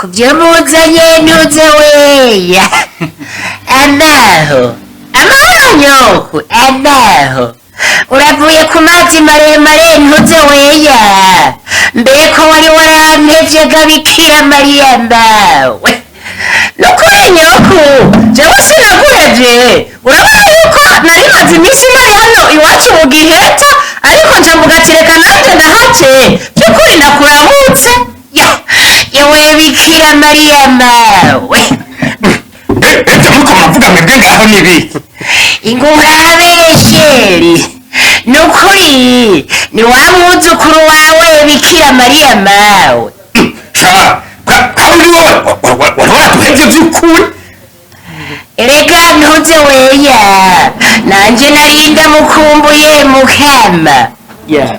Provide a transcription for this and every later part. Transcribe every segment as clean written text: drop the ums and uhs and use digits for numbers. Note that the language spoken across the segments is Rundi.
Kubyo muzanye ntuze weya. Amaho amahoro nyoku, amaho uravuye ku mazi maremare ntuze weya. Mbeko wari warampevye ga Bikira Mariya mbawe. Nukuri nyoku, jewe sinaguhevye. Urabona yuko nari maze iminsi ntari hano iwacu mu Giheta, ariko nca mvuga ati reka nanjye ndahace, by'ukuri ndakuramutse. Ya yewe Bikira Mariya mawe. Ibyo muriko muravuga mwebwe ngaho ni ibiki? Ingurabesheri, nukuri ni wa mwuzukuru wawe Bikira Mariya mawe. Sha kandi wowe wari waraduhevye by'ukuri. Erega ntuze weya, nanje nari ndamukumbuye mukama. Yeah.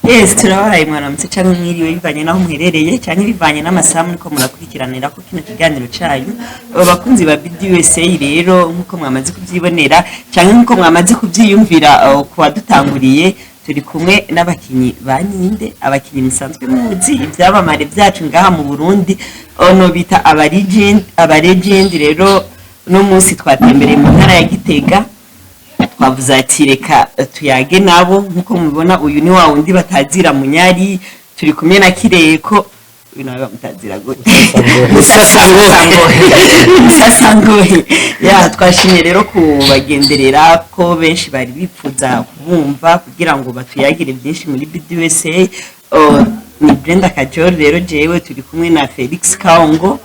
Yes, turabahaye mwaramutse cyangwa mwiriwe bivanye n'aho muherereye cyangwa bivanye n'amasaha muriko murakurikiranira ko kino kiganiro cayu. Abo bakunzi ba BDUSA rero, nk'uko mwamaze kubyibonera cyangwa nk'uko mwamaze kubyiyumvira ku badutanguriye, turi kumwe n'abakinyi ba Ninde, abakinyi musanzwe muzi, ivyamamare byacu ngaha mu Burundi, ono bita aba legend. Aba legend rero no munsi twatembereye mu ntara ya Gitega, twavuze ati reka tuyage nabo. Nk'uko mubibona, uyu ni wa wundi batazira Munyari, turi kumwe na Kireko. Uyu nawe bamutazira gute? Musasangohe. Musasangohe. Ya, twashimye rero kubagenderera ko benshi bari bipfuza kubumva kugira ngo batuyagire byinshi muri BDUSA. Oh, ni Brenda Kajol rero, jewe turi kumwe na Felix Kaongo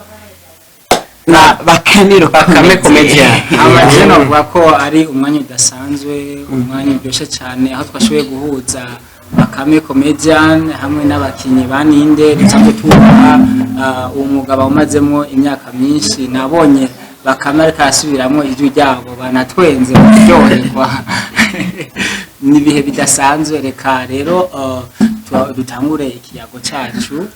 na Bakamiro. Bakame Comedian. Amajene bavuga ko ari umwanya udasanzwe, umwanya uryoshye cyane, aho twashoboye guhuza Bakame Comedian hamwe n'abakinyi ba Ninde dusanzwe tubaha. Uwo mugabo umazemo imyaka myinshi, nabonye Bakame ariko arasubiramo ijwi ryabo, banatwenze bararyoherwa. Ni ibihe bidasanzwe. Reka rero dutangure ikiyago cacu.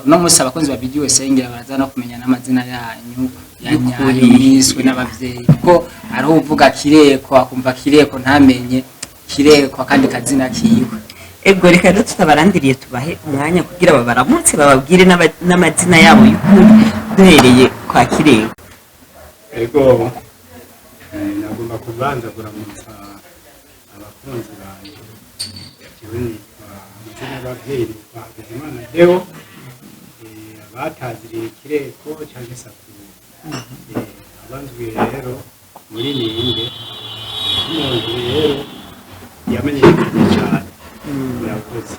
Uno munsi abakunzi ba BDUSA ngira baraza no kumenya n'amazina yanyu ya nyayo mwiswe n'abavyeyi, kuko hariho uvuga Kireko akumva Kireko ntamenye Kireko akandi kazina kiwe. Ego, reka rero tutabarandiriye tubahe umwanya kugira babaramutse, bababwire n'amazina yabo y'ukuri, duhereye kwa Kireko. Ego, nagomba kubanza kuramutsa abakunzi banjye. Jewe nitwa, amazina y'abavyeyi nitwa Hakizimana Deo, abataziriye Kireko canke Sakuru. Abanzwi rero muri Ninde, umuntu rero yamenyekanye cane. Murakoze.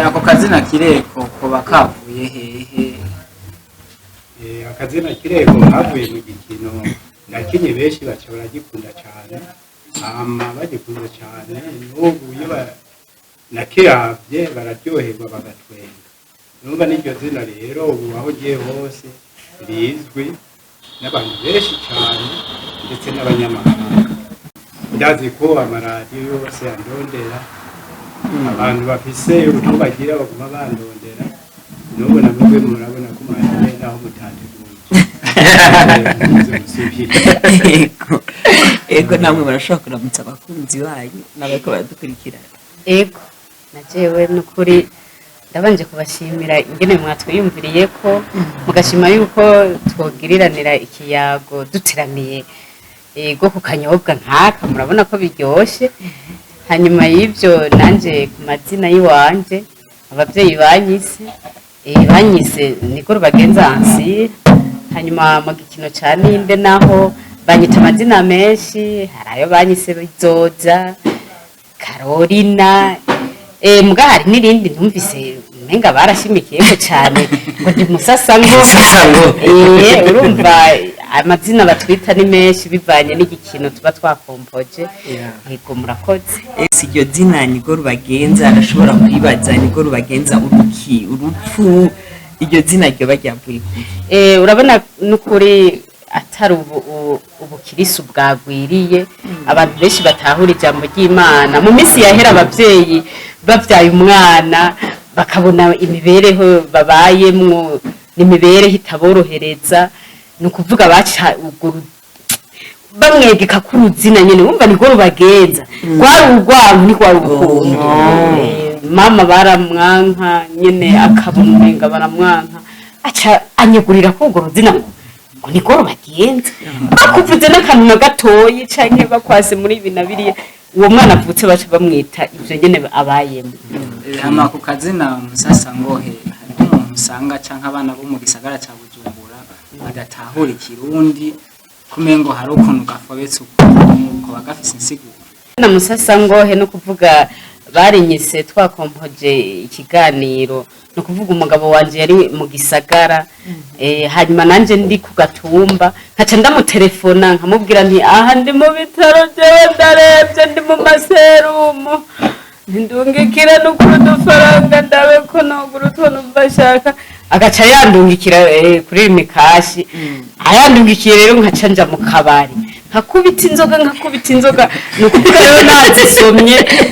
Ako kazina Kireko koba kavuye hehe? Akazina Kireko kavuye mu gikino nakinye, benshi baca baragikunda cane. Hama bagikunda cane, n'ubu iyo nakiravye bararyoherwa bagatwenga. Numva n'iryo zina rero ubu aho ugiye hose rizwi n'abantu benshi cane, ndetse n'abanyamahanga. Ndazi ko amaradiyo yose andondera, abantu bafise ubutumwa bagira baguma bandondera. N'ubu namwe murabona ko mwaje naho mutateguye. Muze musubire. Ego, ego, namwe barashobora kuramutsa abakunzi banyu n'abariko baradukurikirana. Ego, na jewe nukuri ndabanje kubashimira ingene mwatwiyumviriye ko mugashima yuko twogiriranira ikiyago duteramiye, ego, ku kanyobwa nkaka murabona ko biryoshe. Hanyuma y'ibyo, nanje ku mazina y'iwanje abavyeyi banyise, banyise niko Rubagenza Ansire. Hanyuma mu gikino ca Ninde naho banyita amazina menshi, hari ayo banyise Bizoza Carolina, muga hari n'irindi ntumvise umenga barashimikiyeko cane ngo ndi Musasango. Musasango. Urumva amazina batwita ni menshi bivanye n'igikino tuba twakompoje. Yego, murakoze. Ese iryo zina Nigo Rubagenza, arashobora kwibaza Nigo Rubagenza uruki urupfu, iryo zina ryoba ryavuye kuki? Urabona n'ukuri atari ubu ubukirisu bwagwiriye, abantu benshi batahura ijambo ry'Imana. Mu minsi yahera abavyeyi bavyaye umwana bakabona imibereho babayemwo n'imibereho itaborohereza, ni ukuvuga baca urwo bamwegeka ku ruzina nyene, wumva Niko Rubagenza, rwari urwanko ntirwari urukundo. Mama baramwanka nyene, akabona umenga baramwanka, aca anyegurira ko urwo ruzina ngo niko rubagenza. Bakuvuze n'akantu na gatoyi canke bakwase muri ibi na biriya, uwo mwana avutse baca bamwita ivyo nyene abayemo. Hama ku kazina Musasa Ngohe, hariho umuntu usanga canke abana bo mu gisagara ca Bujumbura badatahura ikirundi, kumengo hari ukuntu gafobetse ukuntu koba gafise insiguro. Na Musasa Ngohe no kuvuga barinyise twakompoje ikiganiro, no kuvuga umugabo wanje yari mu gisagara, hanyuma nanje ndi ku gatumba, nkaca ndamutelefona nkamubwira nti: "Aha ndi mu bitaro, jewe ndarebye, ndi mu maserumu, ndungikira n'ukuri udufaranga ndabe ko nogura utuntu mba nshaka." Agaca yandungikira kuri mikashi. Ayandungikiye rero nkaca nja mu kabari, nkakubita inzoga, nkakubita inzoga. Ni ukuvuga rero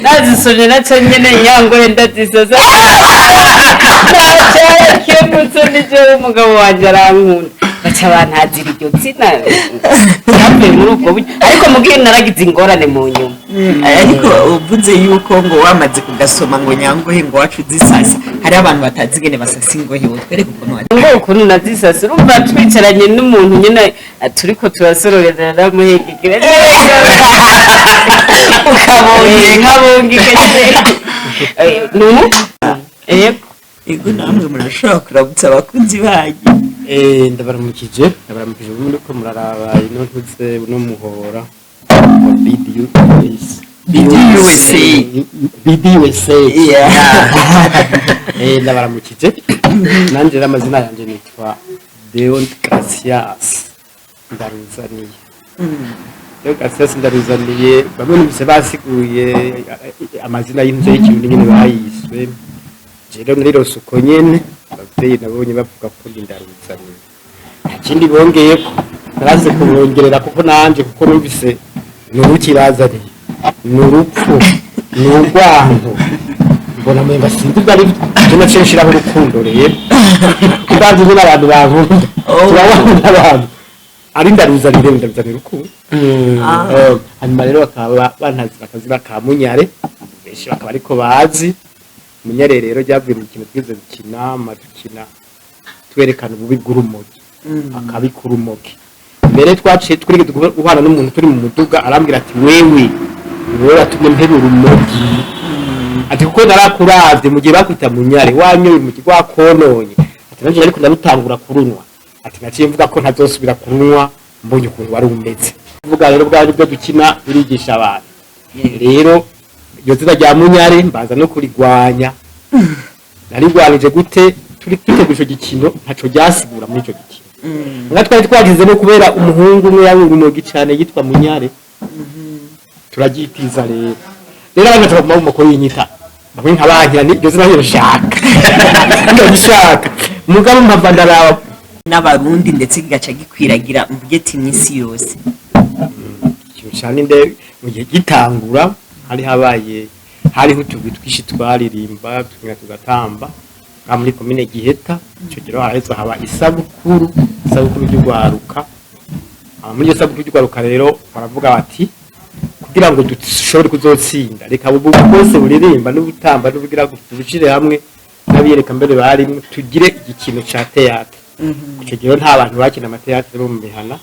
nazisomye naca nyene nyangohe ndazisoza, ntacarakemutse. Ni jewe umugabo wanje arankunda, baca bantazira iryo zina ryavuye muri ubwo buryo, ariko mugihe naragize ingorane mu nyuma. Ariko uvuze yuko ngo wamaze kugasoma ngo nyangohe ngo wacu uzisasa, hari abantu batazi ingene basasa ingohe, wotwereka ukuntu Ngo ukuntu nazisasa, urumva twicaranye n'umuntu nyine turiko turasororeza, naramuhengekera ukabonye nkabungike nuko, yego. Ego, namwe murashobora kuramutsa abakunzi banyu. Ndabaramukije ubu ko muraraba ino ntuze uno muhora wa BDUS. BDUSA. BDUSA. Ndabaramukije nanje rero, amazina yanjye nitwa Deon Gracias Ndaruzaniye. Deon Gracias Ndaruzaniye, bamwe numvise basiguye amazina y'inzu y'ikirundi nyene bayiswe. Rero narirose uko nyene, abavyeyi nabonye bavuga ko ndi Ndaruzaniye, nta kindi bongeyeko, naraze kubongerera kuko nanje kuko numvise ni urukibazaniye, ni urupfu, ni urwango, mbona mwenga sinzi ibyo ari byo, naciye nshiraho urukundo. Rero ndazi nyine abantu bankunda, turabona abantu ari Ndaruzanire, Ndaruzanire urukundo. Hanyuma rero bakaba bantazira akazina ka Munyare, benshi bakaba ariko bazi Munyare. Rero ryavuye mu kintu twize gukina, dukina twerekana ububi bw'urumogi, akabi k'urumogi. Mbere twaciye twigeze guhana n'umuntu turi mu muduga, arambwira ati: "Wewe ni wowe watumye mpeba urumogi," ati "kuko narakuravye mu gihe bakwita Munyare wanyoye urumogi rwakononye," ati "nanje ariko ndarutangura kurunywa," ati "naciye mvuga ko ntazosubira kurunywa mbonye ukuntu wari umeze." Kuvuga rero bwa bwo dukina birigisha abantu. Rero iryo zina rya Munyare mbanza no kurigwanya. Narigwanije gute? Turi dutegura ico gikino, ntaco ryasigura muri ico gikino nka twari twagize no kubera umuhungu umwe yanywa urumogi cane yitwa Munyare, turaryitiza. Rero abantu bakaguma bumva ko yinyita, bamwe nkabankira ni iryo zina ntibishaka, ndabishaka mugabo mpava ndaraba. N'abarundi ndetse kigaca gikwiragira mvuge ati iminsi yose. Ikintu cyane nde mu gihe gitangura hari habaye hariho utugwi twinshi twaririmba tumwe tugatamba nka muri komine Giheta. Icyo gihe haraheze haba isabukuru ry'urwaruka. Muri iyo sabukuru ry'urwaruka rero baravuga bati: "Kugira ngo dushobore kuzotsinda, reka ubu bwose buririmba n'ubutamba n'ubugira tubishire hamwe n'abiyereka mbere barimwe, tugire igikino ca théâtre." Icyo gihe nta bantu bakina ama théâtre bo mu mihana,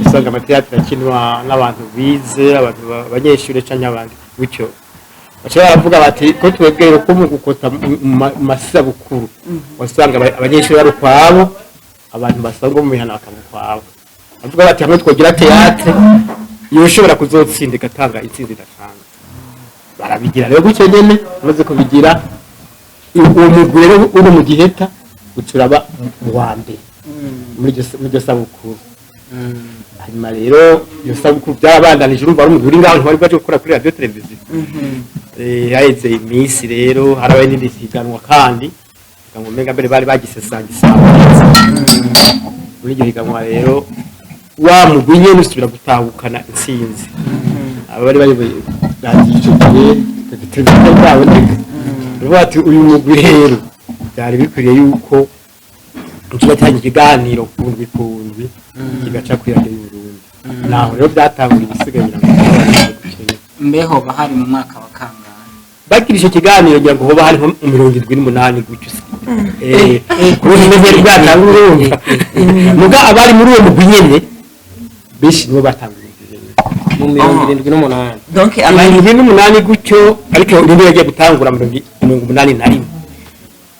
usanga ama théâtre akinwa n'abantu bize, abantu abanyeshuri canke abandi gutyo. Baca baravuga bati ko twebwe rero ko mu gukota mu masabukuru wasanga abanyeshuri bari ukwabo, abantu basanzwe mu mihana bakaba ukwabo, bavuga bati: "Hamwe twogira théâtre yoshobora kuzotsinda igatanga intsinzi idasanzwe." Barabigira rero gutyo nyene. Bamaze kubigira, uwo mugwi rero uri mu Giheta ucuraba mu wa mbere muri iryo sabukuru. Hanyuma rero iyo sabukuru byarabandanije, urumva ari umugwi uri ngaho, ntiwari bwaje gukora kuri radiyo televiziyo. Haheze iminsi rero harabaye n'irindi higanwa kandi, higanwa umenga mbere bari bagisesanga isango. Muri iryo higanwa rero wa mugwi nyene usubira gutahukana intsinzi. Aba bari bayoboye radiyo ico gihe, televiziyo bwaboneka, baravuga bati: "Uyu mugwi rero byari bikwiriye yuko tugatanga ikiganiro ku ndwi ku ndwi kigaca kuri radiyo y'Uburundi." Naho rero byatangura, ibisigaye ngira ngo Mbeho bahari mu mwaka wa kangahe? Bagira ico kiganiro, ngira ngo hoba hariho 78 gutyo se, kubera imeze bwatanga, urumva, muga abari muri uwo mugwi nyene benshi nibo batanguye. Mu 78. Donc abari 78 gutyo, ariko ninde yagiye gutangura 81?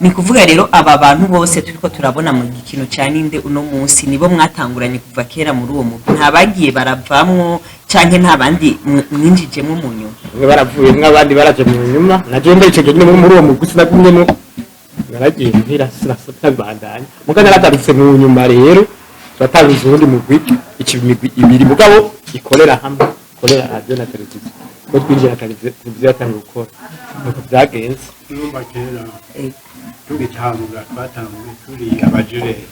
Ni kuvuga rero aba bantu bose turiko turabona mu gikino cya Ninde uno munsi nibo mwatanguranye kuva kera muri uwo mugwi? Nta bagiye baravamwo canke nta bandi mwinjijemwo mu nyuma? Bamwe baravuyemwo, abandi baraje mu nyuma. Naje mbere ico gihe nyine muri uwo mugwi sinagumyemo, naragiye muhira, sinabandanya. Muga naragarutse mu nyuma rero, turatangiza uwundi mugwi, ica imigwi ibiri mugabo ikorera hamwe, ikorera radiyo na televiziyo. Ko twinjira televiziyo yatangiye gukora, nuko byagenze. Urumva kera tugitangura twatanguye turi abajureri.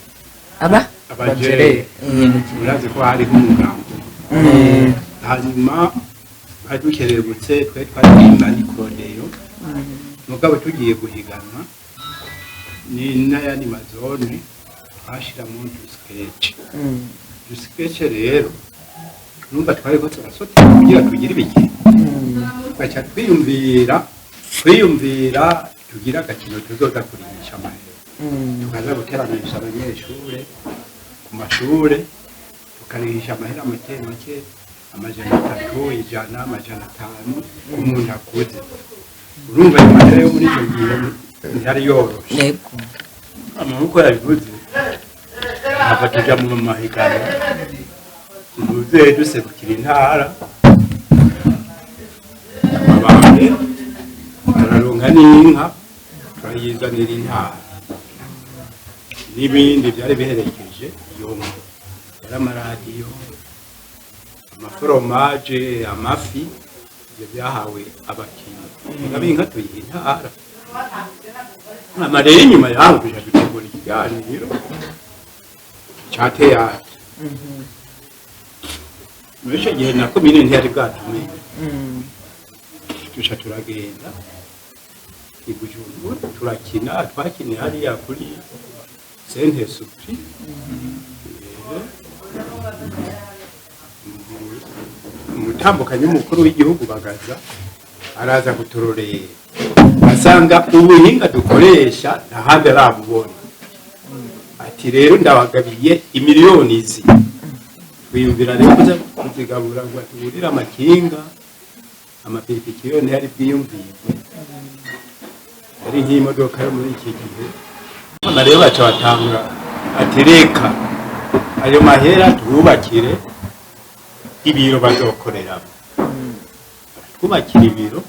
Aba? Abajureri. Urazi ko hariho umugambo, hanyuma bari dukerebutse, twari twaririmba n'ikodeyo. Mugabo tugiye guhiganwa ni n'ayandi mazone, twashiramo udusketch. Udusketch rero, urumva, twariko turasotera kugira tugire ibikino, tugaca twiyumvira tugire agakino tuzoza kurihisha amahera, tukaza guteramisha abanyeshure ku mashure, tukarihisha amahera make make, 300, 100, 500 ku muntu akuze. Urumva ayo mahera yo muri icyo gihe ntiyari yoroshe. Amaboko yabivuze, hava tuja mu mahiganwa, umuvyeyi duserukira intara, abambere turaronka n'inka, turayizanira intara n'ibindi byari biherekeje iyo nka, yari amaradiyo, amaforomaje, amafi. Ibyo byahawe abakinnyi, mugabo inka tuyiha intara. Hama rero inyuma yaho tuja dutegura ikiganiro ca théâtre. Muri ico gihe na komine ntiyari bwatumenye. Tuca turagenda i Bujumbura, turakina. Twakiniye hariya kuri Saint Esprit. Umutambukanyi w'umukuru w'igihugu Bagaza araza kuturorera, asanga ubuhinga dukoresha ntahandi arabubona, ati: "Rero ndabagabiye imiliyoni izi." Twiyumvira rero kuza kuzigabura ngo atugurire amakinga, amapikipiki yo ntiyari bwiyumvirwe, yari nk'imodoka yo muri iki gihe. Hano rero baca batangura ati: "Reka ayo mahera twubakire ibiro bazokoreramo." Twubakira ibiro.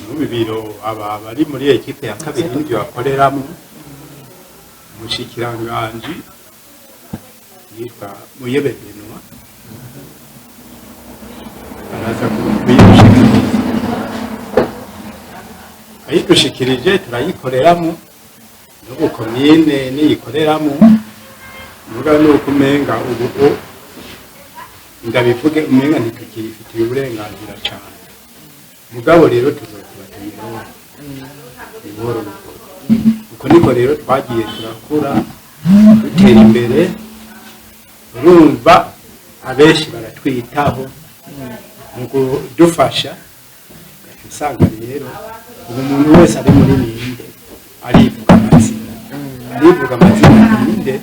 N'ubu ibiro aba bari muri équipe ya kabiri n'ibyo bakoreramo. Umushikiranganji yitwa Muyebe Benoit araza kuyidushikiriza, ayidushikirije turayikoreramo. N'ubu komine niyikoreramo. Muga nuko umenga ubu ndabivuge, umenga ntitukiyifitiye uburenganzira cyane. Mugabo rero tuzokuba tuyironke, ni buhoro buhoro. Uko niko rero twagiye turakura, dutera imbere. Urumva, abenshi baratwitaho mu kudufasha. Ugaca usanga rero ubu umuntu wese ari muri Ninde arivuga amazina, arivuga amazina Ninde,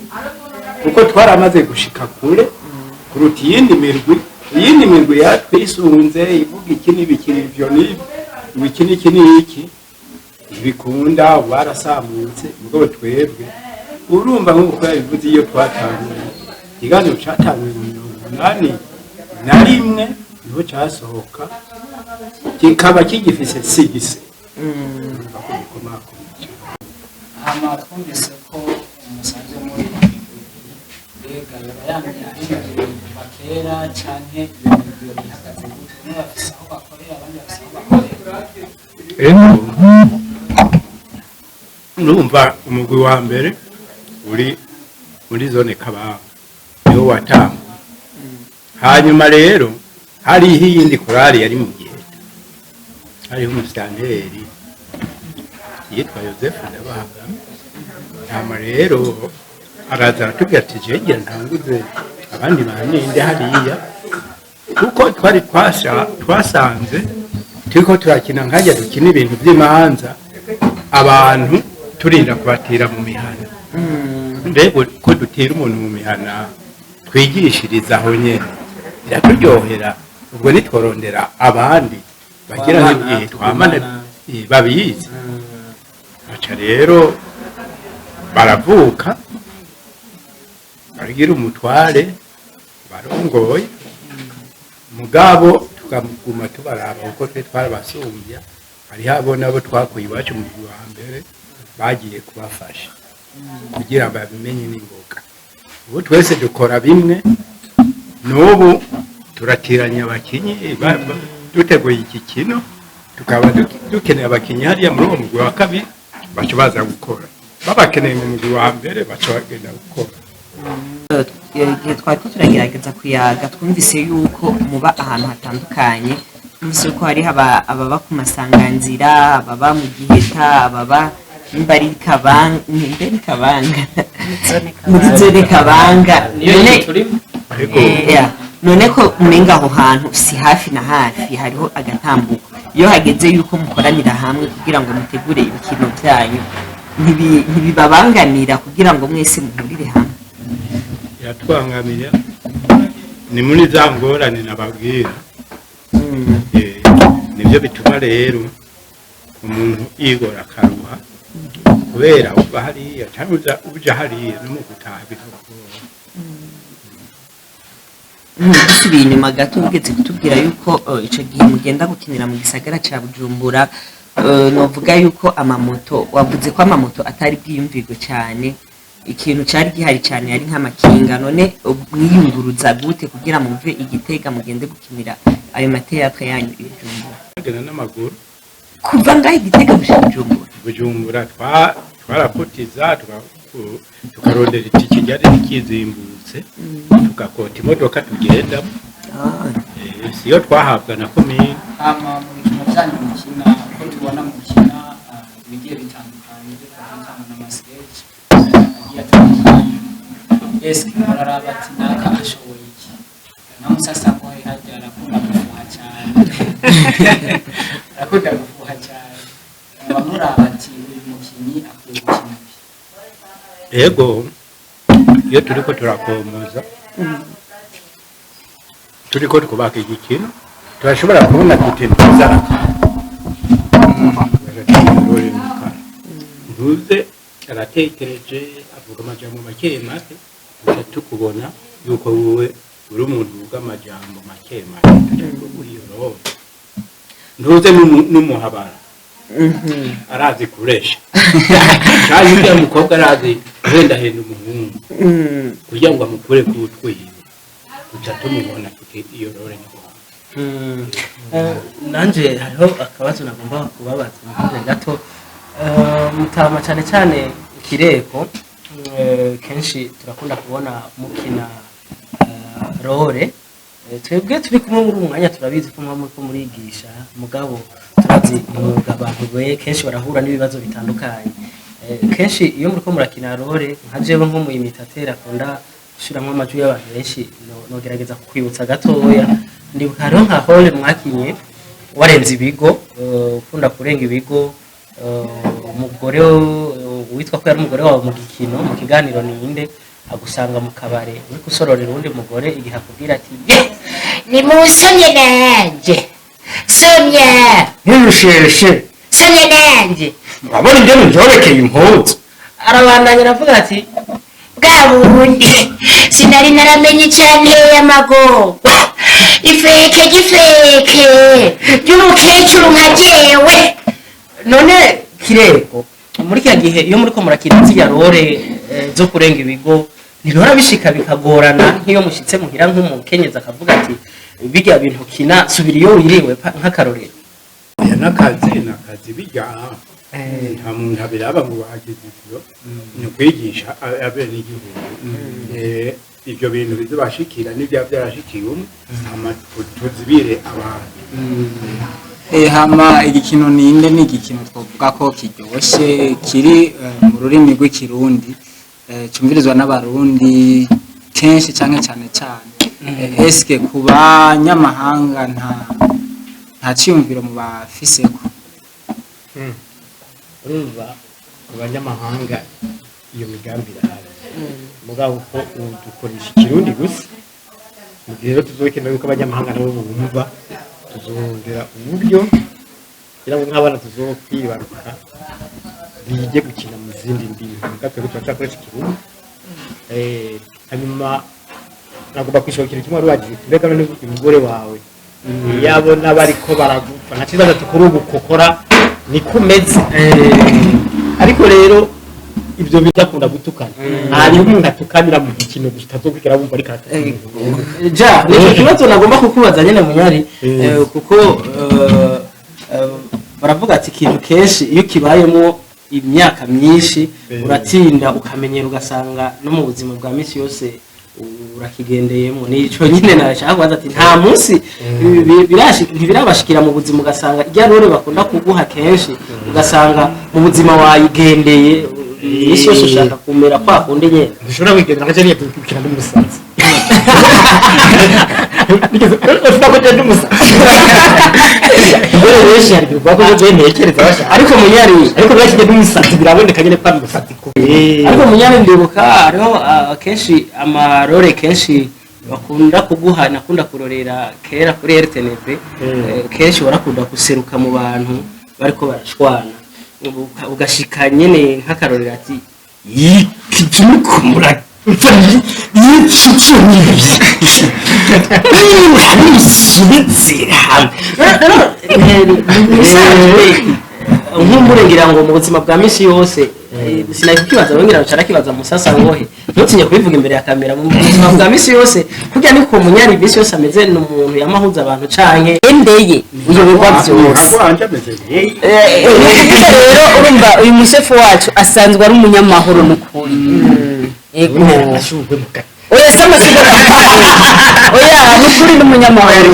kuko twaramaze gushika kure kuruta iyindi mirwi. Iyindi mirwi yatwisunze ivuga iki n'ibiki, ivyo n'ibi, iki n'iki n'iki, ntibikunda, barasamutse. Mugabo twebwe, urumva, nk'uko yabivuze, iyo twatanguye ikiganiro catanguye mu 81, niho casohoka, kikaba kigifise sigise. Urumva ko bikomakomeye cane. Hama twumvise ko musanzwe muri mbega yoba yamye ahindura kuva kera, canke iyo migwi ihagaze gute? Bamwe bafise aho bakorera, abandi bafise aho bakorera? Urumva, umugwi wa mbere uri muri zone Kabanga, niwo watangwa. Hanyuma rero hariho iyindi korali yari mu Giheta, hariho umusitanteri yitwa Yosefu Ndabaga. Hama rero araza aratubwira ati: "Jewe ntanguze abandi baninde hariya," kuko twari twasanze Turiko turakina nkajya dukina ibintu by'imanza, abantu turinda kubatira mu mihana. Mbega ko dutira umuntu mu mihana, twigishiriza aho nyene biraturyohera. Ubwo nitworondera abandi bagira Twamana, nk'igihe twamana tugumana. Babizi. Baca rero baravuka, baragira umutware barongoye, mugabo tukaguma tubaraba kuko twe twarabasumbya. Hariho abo nabo twakuye iwacu mu wa mbere, bagiye kubafasha kugira babimenye n'ingoga. Ubu twese dukora bimwe. N'ubu turatiranya abakinyi, duteguye iki kino, tukaba dukeneye abakinyi hariya muri uwo mugwi wa kabiri, baca baza gukora. Babakeneye mu mugwi wa mbere, baca bagenda gukora. Igihe twari ko turagerageza kuyaga, twumvise yuko muba ahantu hatandukanye. Twumvise yuko hariho ababa ku masanganzira, ababa mu Giheta, ababa nimba ari Kabanga, nimba ari Kabanga, muri zone Kabanga. Niyo None turimo. Ariko Yeah. None ko umenga aho hantu si hafi na hafi, hariho agatambuko, iyo hageze yuko mukoranira hamwe kugira ngo mutegure ibikino byanyu, ntibibabangamira kugira ngo mwese muhurire hamwe? Iratwangamira, ni muri za ngorane nababwira. Nibyo bituma rero umuntu yigora akaruha, kubera uva hariya cyangwa uja hariya, no mu gutaha bikakugora. Dusubiye inyuma gato, ugeze kutubwira yuko ico gihe mugenda gukinira mu gisagara ca Bujumbura, novuga yuko amamoto, wavuze ko amamoto atari bwiyumvirwe cyane, ikintu cari gihari cyane yari nk'amakinga. None mwiyunguruza gute kugira muve Igitega mugende gukinira ayo ma théâtre yanyu i Bujumbura? Bagenda n'amaguru. Kuva ngaho Igitega gushika Bujumbura? Bujumbura twarakotiza, tukarondera itike ryari rikizimbutse, tugakota imodoka tugendamo. Siyo twahabwa na komine. Hama mu bikino byanyu mukina, ko tubona mukina ibigiye bitandukanye, ibyo twakwita ngo n'ama sketch agiye atandukanye, eske muraraba ati naka ashoboye iki, na musasa ko hajya arakunda gufuha cyane, arakunda gufuha cyane, muba muraba ati uyu mukinyi akwiye gukina ibi? Ego, iyo turiko turakomoza, turiko twubaka igikino, turashobora kubona tuti ntuze, ntuze aratekereje, avuga amajambo make make, tuca tukubona yuko wowe uri umuntu uvuga amajambo make make, tuca tuguha iyo role. Ntuze n'umuhabara arazi kuresha, kandi uriya mukobwa arazi guhendahenda umuhungu kugira ngo amukure ku utwiwe, tuca tumubona tuti iyo role ni wawe. Nanje hariho akabazo nagomba kubabaza mukunde gato. Mutama, cyane cyane Kireko, kenshi turakunda kubona mukina role. Twebwe turi kumwe muri uyu mwanya turabizi ko muba muriko murigisha, mugabo turazi umwuga abantu be kenshi barahura n'ibibazo bitandukanye. Kenshi iyo muriko murakina role, nka jewe nko mu imitateur akunda gushiramwo amajwi y'abantu benshi, nogerageza kukwibutsa gatoya. Ndibuka hariho nka role mwakinye warenze ibigo, ukunda kurenga ibigo, umugore witwa ko yari umugore wawe mu gikino, mu kiganiro Ninde, agusanga mu kabare uri gusororera uwundi mugore, igihe akubwira ati ye Nimusomye nanje, somye. Nturusheshe. Somye nanje. Urabona ingene njobekeye impuzu. Arabandanya aravuga ati bwa bundi sinari naramenye icyanteye amagorwa, ifeke gifeke ry'umukecuru nka jewe. None Kireko, muri kiriya gihe iyo muriko murakina ziriya role zo kurenga ibigo, ntibihora bishika bikagorana nk'iyo mushitse muhira, nk'umukenyezi akavuga ati birya bintu kina, subira iyo wiriwe, nk'akarorero? Oya, n'akazi n'akazi bijya, nta muntu abiraba ngo bagize ivyo, ni ukwigisha abenegihugu. Ivyo bintu bizobashikira n'ivyaba vyarashikiye umwe, hama tuzibire abantu. Hama igikino Ninde ni igikino twavuga ko kiryoshye, kiri mu rurimi rw'Ikirundi, cumvirizwa n'Abarundi kenshi canke cane cane. Eske ku banyamahanga nta Nta ciyumviro mu bafiseko? Urumva, ku banyamahanga iyo migambi irahari, mugabo uko ubu dukoresha Ikirundi gusa. Mu gihe rero tuzokenera yuko abanyamahanga nabo bumva, tuzongera uburyo kugira ngo nk'abana tuzokwibaruka bige gukina mu zindi ndimi, mugabo twebwe turacyakoresha Ikirundi. Hanyuma nagomba kwishura ikintu kimwe wari wagize uti: "Mbega none umugore wawe yabona bariko baragupfa?" Nta kibazo, tukora ubu kukora niko umeze. Ariko rero ibyo bidakunda gutukana, hariho umuntu atukanira mu gikino gusa utazokwigera wumva ariko aratukana. Ja, nicyo kibazo nagomba kukubaza nyine, Munyari. Kuko baravuga ati ikintu kenshi iyo kibayemo imyaka myinshi uratinda ukamenyera, ugasanga no mu buzima bwa minsi yose urakigendeyemo. Nico nyine nashaka kubaza ati nta munsi ntibirabashikira mu buzima, ugasanga irya role bakunda kuguha kenshi, ugasanga mu buzima wayigendeye, iminsi yose ushaka kumera kwa kundi nyene? Ntushobora kwigendera nka jeniye gukina n'umusazi. Nigeze uvuga ko jeni n'umusazi, mbere benshi hari ibintu bakoze jeni ntekereza bashaka. Ariko Munyari, ariko benshi n'umusazi biraboneka nyine ko ari umusazi ko ariko Munyari, ndibuka hariho kenshi amarore kenshi bakunda kuguha, nakunda kurorera kera kuri RTNB. Kenshi warakunda guseruka mu bantu bariko barashwana, ugashika nyene nk'akarorero ati yikijukumura yikicunisubitse. Nkumbure ngira ngo mu buzima bwa misi yose, sinari kukibaza, ngira ngo carakibaza musasa ngohe, ntutinye kubivuga imbere ya kamera. Mu buzima bwa misi yose kurya niko Munyari misi yose ameze? Ni umuntu yamahuza abantu canke? Endeye uyoberwa byose. Wanje ameze. Ni ukuvuga rero, urumva uyu mushefu wacu asanzwe ari umunyamahoro n'ukuri. Yego. Ashurwe mu kati. Oya, si amasigo, oya, n'ukuri n'umunyamahoro.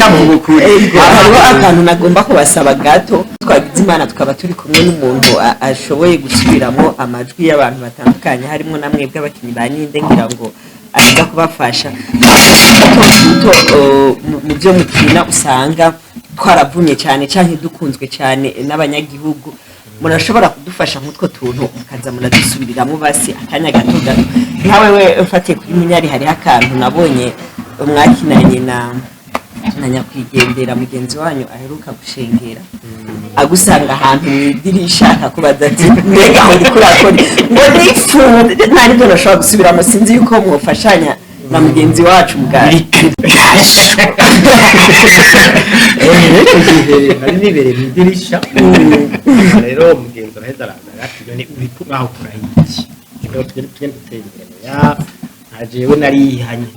Hariho akantu nagomba kubasaba gato. Twagize Imana tukaba turi kumwe n'umuntu ashoboye gusubiramo amajwi y'abantu batandukanye, harimo na mwebwe abakinnyi ba Ninde, ngira ngo aza kubafasha duto duto. Mu byo mukina usanga twaravumye cyane cyane, dukunzwe cyane n'abanyagihugu. Murashobora kudufasha nk'utwo tuntu mukaza muradusubiriramwo basi akanya gato gato? Nkawe we mfatiye kuri Munyari, hariho akantu nabonye mwakinanye na nyakwigendera mugenzi wanyu aheruka gushengera, agusanga ahantu mu idirisha akakubaza ati: "Mbega aho uriko urakora?" Ngo nifunze, nta nibyo nashobora gusubiramo. Sinzi yuko mwofashanya na mugenzi wacu bwa Rero igihe nari nibereye mu idirisha rero, umugenzi araheza araza ati: "None uriko ngaho ukora iki?" Rero tugende dutera imbere ya nta jewe narihanye,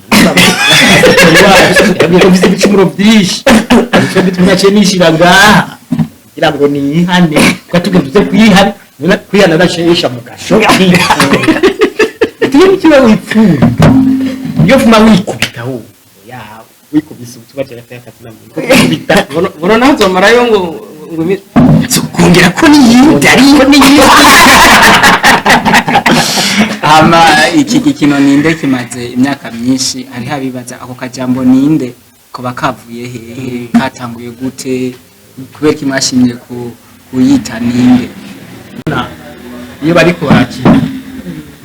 yabwiye ko mfise ibicumuro byinshi, nicyo bituma naciye nishira ngaha kugira ngo nihane, kuko tugende tuze kwihana. None kwihana naciye mu gasho. Tuye nikiba wipfuye iyo fuma wikubita wowe ya wikubise ubutuba cyane akazina muntu kubita. Buno naho nzomarayo ngo kongera ko niyindi ariko niyindi. Hama iki gikino Ninde kimaze imyaka myinshi. Hariho abibaza ako kajambo Ninde koba kavuye hehe, katanguye gute, kubera ko mwashimye kuyita Ninde? Iyo bariko barakina,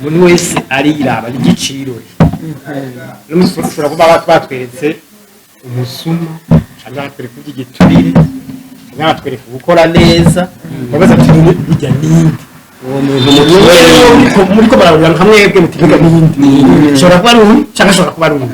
umuntu wese ariraba n'igiciro. N'umusore ushobora kuba batweretse umusuma, cyangwa batwereka iby'igiturire, cyangwa batwereka gukora neza, babaza ati: "None burya ninde Uwo muntu muriko bararura nka mwebwe?" Muti: "Mbega ninde? Ashobora kuba ari uyu cyangwa ashobora kuba ari uyu."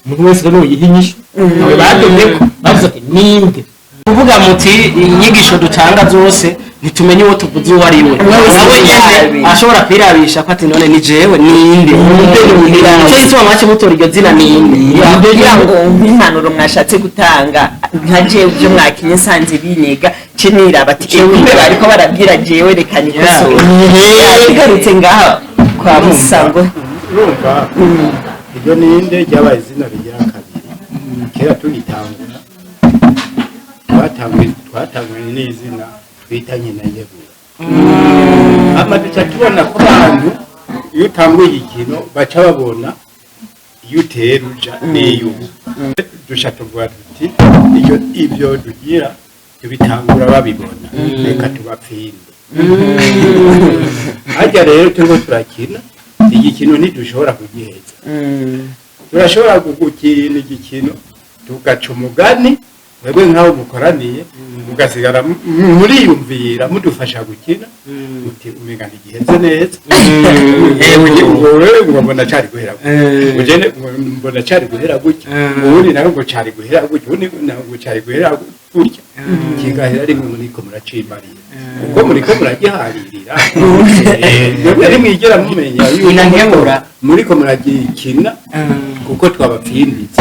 Umuntu wese rero yiha inyishu nawe badomye ko bavuze ati: "Ninde?" Kuvuga muti inyigisho dutanga zose ntitumenye uwo tuvuze uwo ari we, nawe nyene ashobora kwirabisha ko ati: "None ni jewe ninde?" Nicyo gituma mwace mutora iryo zina Ninde. Kugira ngo nk'impanuro mwashatse gutanga, nka jewe ibyo mwakinye nsanze binyega cinira bati: "Ewe, bariko barabwira jewe, reka nikosore." Tugarutse ngaha kwa Musango. Urumva, iryo Ninde ryabaye izina rigira kabiri. Kera tugitangura twatanguye n'izina twita Nyina Yebura, hama duca tubona ko abantu iyo utanguye igikino baca babona. Iyo utera uja n'iyo ubu duca tuvuga tuti iyo ibyo tugira tubitangura babibona, reka tubapfinde. Harya rero turiko turakina igikino, ntidushobora kugiheza. Turashobora gukina igikino tugaca umugani, mwebwe nk'aho mukoraniye mugasigara muriyumvira, mudufasha gukina, muti umenga ntigiheze neza. Ngo wewe ngo mbona cari guhera gutya, ujene ngo mbona cari guhera gutya, uwundi nawe ngo cari guhera gutya, uwundi nawe ngo cari guhera gutya, kigahera rimwe muriko muracimarira kuko muriko muragiharirira. Mwebwe mwigera mumenya yuko Inankebura. muriko muragikina kuko twabapfinditse.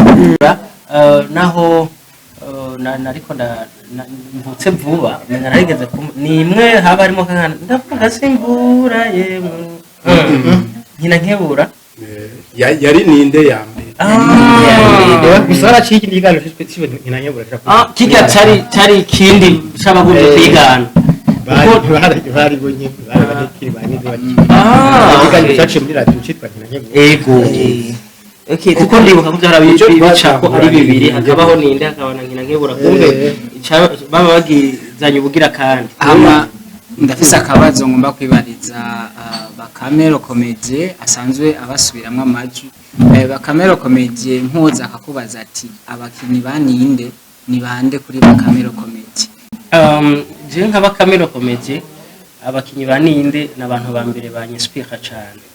Naho nariko mvutse vuba, menya narigeze ni imwe haba harimo kankana ndavuga simvura yemwe nkina nkebura. Yari ninde ya mbere? Gusa haraciye ikindi kiganiro cyitwa Nkinanyabura. Ah, kirya cari ikindi c'abagomba kwigana. Bari bo nyine bari barekiri ba ninde baki ikiganiro cyaciye muri radiyo cyitwa Nkinanyabura. Ego. Okay. Kuko ndibuka ko byara Icyo bica ko ari bibiri, twatanguranye. hakabaho ninde, hakaba na nkina nkebura, kumbe baba bagizanye ubugira kandi. Hama ndafise akabazo ngomba kwibariza Bakame Rokomedie asanzwe abasubiramwo amajwi. Bakame Rokomedie, mpuza akakubaza ati abakinyi ba Ninde ni bande kuri Bakame Rokomedie? Je nka Bakame Rokomedie, abakinyi ba Ninde ni abantu ba mbere banyinspira cane.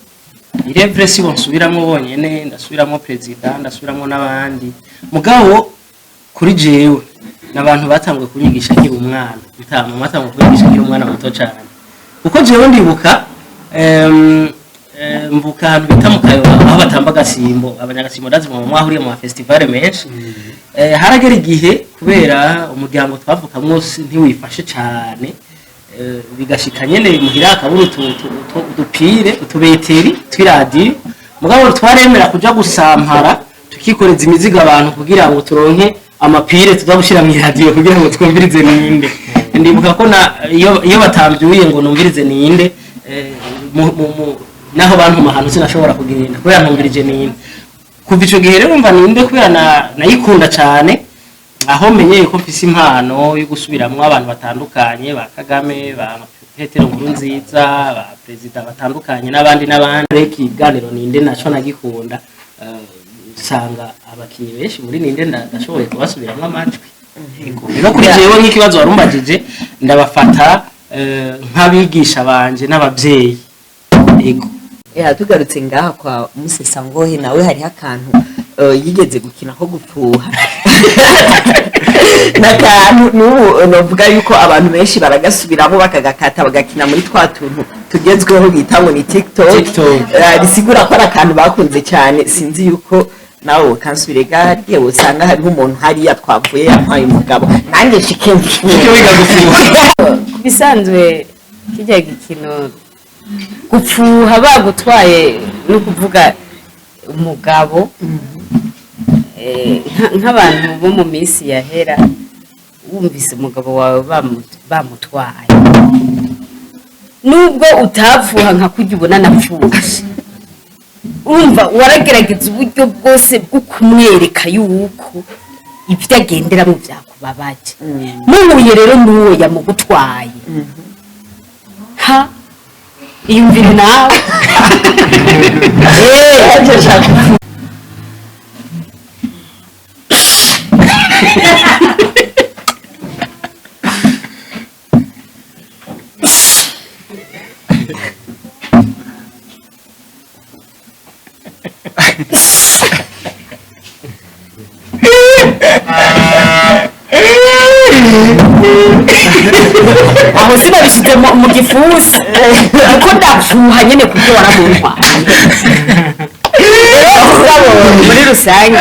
Irevre si bo nsubiramwo bonyene, ndasubiramwo perezida, ndasubiramwo n'abandi. Mugabo kuri jewe ni abantu batanguye kunyigisha nkiri umwana, bitama batanguye kunyigisha nkiri umwana muto cane. Kuko jewe ndibuka mvuka ahantu bita mu Kayoba, aho batamba agasimbo. Abanyagasimbo ndazi mu mwahuriye mu mafestivale menshi. Haragera igihe kubera umuryango twavukamwo ntiwifashe cane, bigashika nyene muhira akabura udupire, utubeteri tw'iradiyo. Mugabo twaremera kuja gusampara, tukikoreza imizigo abantu kugira ngo turonke amapire tuza gushira mu iradiyo kugira ngo twumvirize Ninde. Ndibuka ko na iyo batambyuye ngo numvirize Ninde, naho bantuma ahantu sinashobora kugenda kubera ntumvirije Ninde. Kuva ico gihe rero mva Ninde kubera nayikunda cane, aho menyeye ko mfise impano yo gusubiramwo abantu batandukanye, ba Kagame, ba Petero Nkurunziza, ba perezida batandukanye n'abandi n'abandi. Rero ikiganiro Ninde naco nagikunda, usanga abakinyi benshi muri Ninde ndashoboye kubasubiramwo amajwi. Yego. Rero kuri jewe nk'ikibazo warumbajije, ndabafata nk'abigisha banje n'abavyeyi. Yego. Ya, tugarutse ngaha kwa Musesangohe, nawe hariho akantu yigeze gukina ko gupfuha n'akantu n'ubu novuga yuko abantu benshi baragasubiramo bakagakata bagakina muri twa tuntu tugezweho bita ngo ni TikTok. TikTok. Bisigura ko ari akantu bakunze cyane. Sinzi yuko nawe ukansubire gariye usanga hariho umuntu hariya twavuye yampaye umugabo nanjye nshike Nshike wiga gupfuha. Ku bisanzwe kijya gikino gupfuha bagutwaye no kuvuga umugabo, nk'abantu bo mu minsi yahera, wumvise umugabo wawe bamutwaye, nubwo utapfuha nka kurya ubona napfuye, urumva waragerageza uburyo bwose bwo kumwereka yuko ibyo agenderamo byakubabaje. Muhuye rero n'uwo yamugutwaye, ha, iyumvire nawe. Aho sinabishyize mu gifusi kuko ndapfuha nyine kubyo waramuntwaye. Rero muri rusange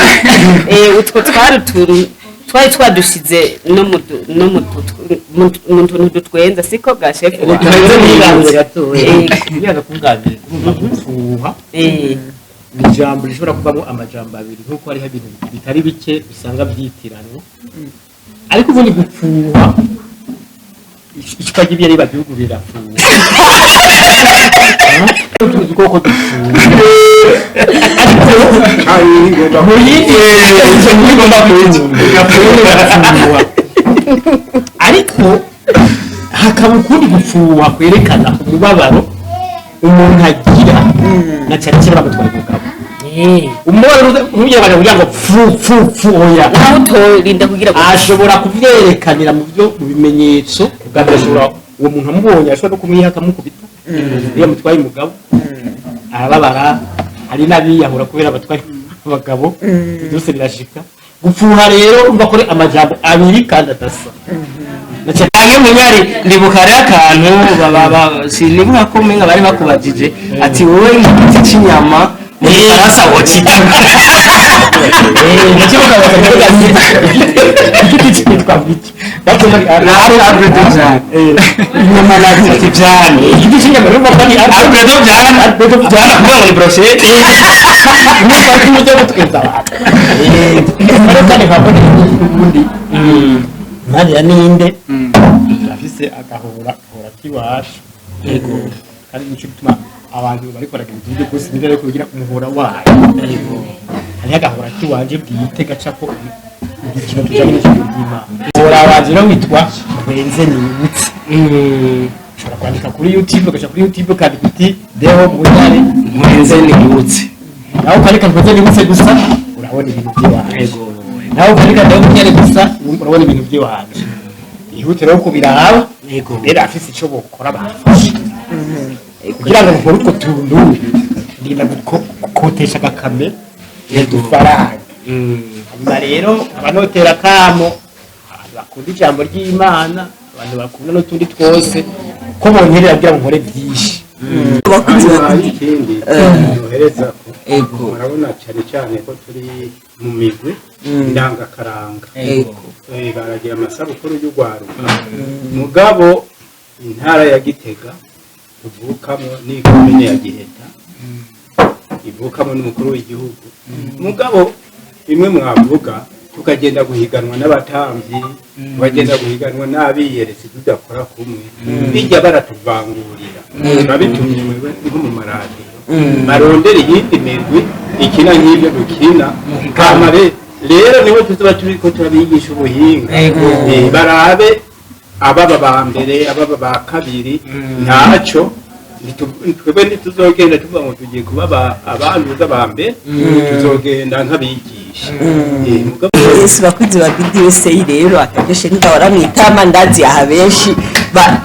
utwo twari utuntu twari twadushyize no mu tuntu dutwenza, siko bwa shefu wawe? Kugira kunganira gupfuha ni ijambo rishobora kuvamo amajambo abiri, nk'uko hariho ibintu bitari bike usanga byitiranwa. Ariko ubundi gupfuha, icupa ry'ibiyeri bagihugu rirapfuha, utundi dukoko dupfuha. Mu yindi ngomba kuyica, ariko hakaba ukundi gupfuha kwerekana umubabaro umuntu agira, na cyane cyane bamutwaye umugabo. Umubabaro ntugerageje kugira ngo pfu pfu pfu, oya. Naho utorinda kugira ngo Ashobora kubyerekanira mu byo mu bimenyetso. Bwa mbere, ashobora, uwo muntu amubonye, ashobora no kumwiha akamukubita. Iyo amutwaye umugabo arababara. Hari n'abiyahura kubera batwaye abagabo, byose birashika. Gupfuha rero, urumva ko ari amajambo abiri kandi adasa. Canke munyari, ndibuka hariho akantu sinibuka ko umenga bari bakubajije ati: "Wowe igiti c'inyama mu gifaransa wocita?" Ndakibuka, bakavuga ati: "Igiti cyitwa biki?" Bavuga ari Arbre de viande. Inyama nazo Ati viande. Igiti cy'inyama, urumva ko ari Arbre de viande. Arbre de viande, kuvuga ngo ni brochette. Urumva ko uburyo butwiza abantu, ariko kandi nkabona ubundi Mariya ninde afise agahora gahora k'iwacu. Yego, kandi nico gituma abantu bariko baragira ibyo byose nibyo, ariko kugira umuhora wayo. Hariho agahora k'iwanje bwite gacako igikino tujanye n'ijambo ry'Imana. Umuhora wanje rero witwa Nkwenze Nibutse. Ushobora kwandika kuri YouTube, ugaca kuri YouTube ukandika uti "Deo Munyare Nkwenze Nibutse". Nawe ukandika "Nkwenze Nibutse" gusa, urabona ibintu by'iwanje. Nawe ukandika "Deo Munyare" gusa, urabona ibintu by'iwanje. Ihute rero kubiraba. Rero afise ico bokora, bafashe kugira ngo nkore utwo tuntu, ndinda gukotesha agakame udufaranga. Hanyuma rero abanotera akamo abantu bakunda ijambo ry'Imana, abantu bakunda n'utundi twose, ko bonkerera kugira ngo nkore byinshi. Abakunzi Hanyuma bakunda ikindi nohereza ko Ego. murabona cyane cyane ko turi mu migwi ndangakaranga. Baragira amasabukuru y'urwaruka, mugabo intara ya Gitega tuvukamo n'ikomine ya Giheta ivukamo n'umukuru w'igihugu, mugabo bimwe mwavuga tukagenda guhiganwa n'abatambyi, tukagenda guhiganwa n'abiyeretse, tudakora kumwe, bijya baratuvangurira. Babitumye mwewe nko mu maradiyo, barondera iyindi mirwi ikina nk'ibyo dukina. Hama rero niwe tuzoba turiko turabigisha ubuhinga. Barabe ababa ba mbere, ababa ba kabiri, ntacyo. Twebwe ntituzogenda tuvuga ngo tugiye kuba abanduza ba mbere, tuzogenda nk'abigisha. Yesu, bakunzi ba BDSA, rero akaryoshe ntigahora mwitama. Ndazi aha benshi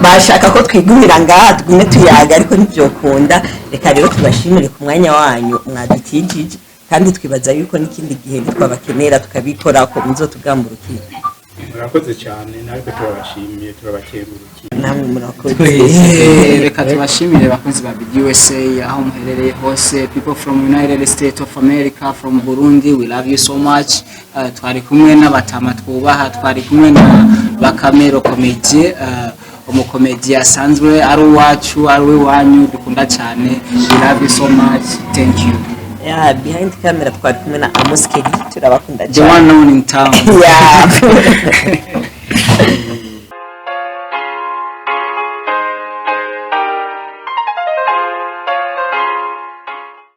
bashaka ko twigumira ngaha tugume tuyaga, ariko ntibyokunda. Reka rero tubashimire ku mwanya wanyu mwadukijije, kandi twibaza yuko n'ikindi gihe nitwabakenera tukabikora ko muzotugamburukira. Murakoze cyane, natwe turabashimiye, turabakengurukiye. Namwe murakoze. Reka tubashimire bakunzi ba BDUSA aho muherereye hose, people from United States of America, from Burundi, we love you so much. Twari kumwe n'abatama twubaha, twari kumwe na Bakamero Comedy, umukomedi asanzwe ari uwacu, ari uw'iwanyu, dukunda cyane. We love you so much, thank you. Yeah, behind camera twari kumwe na Amos Kelly. Turabakunda The cyane. one known in town. Yeah.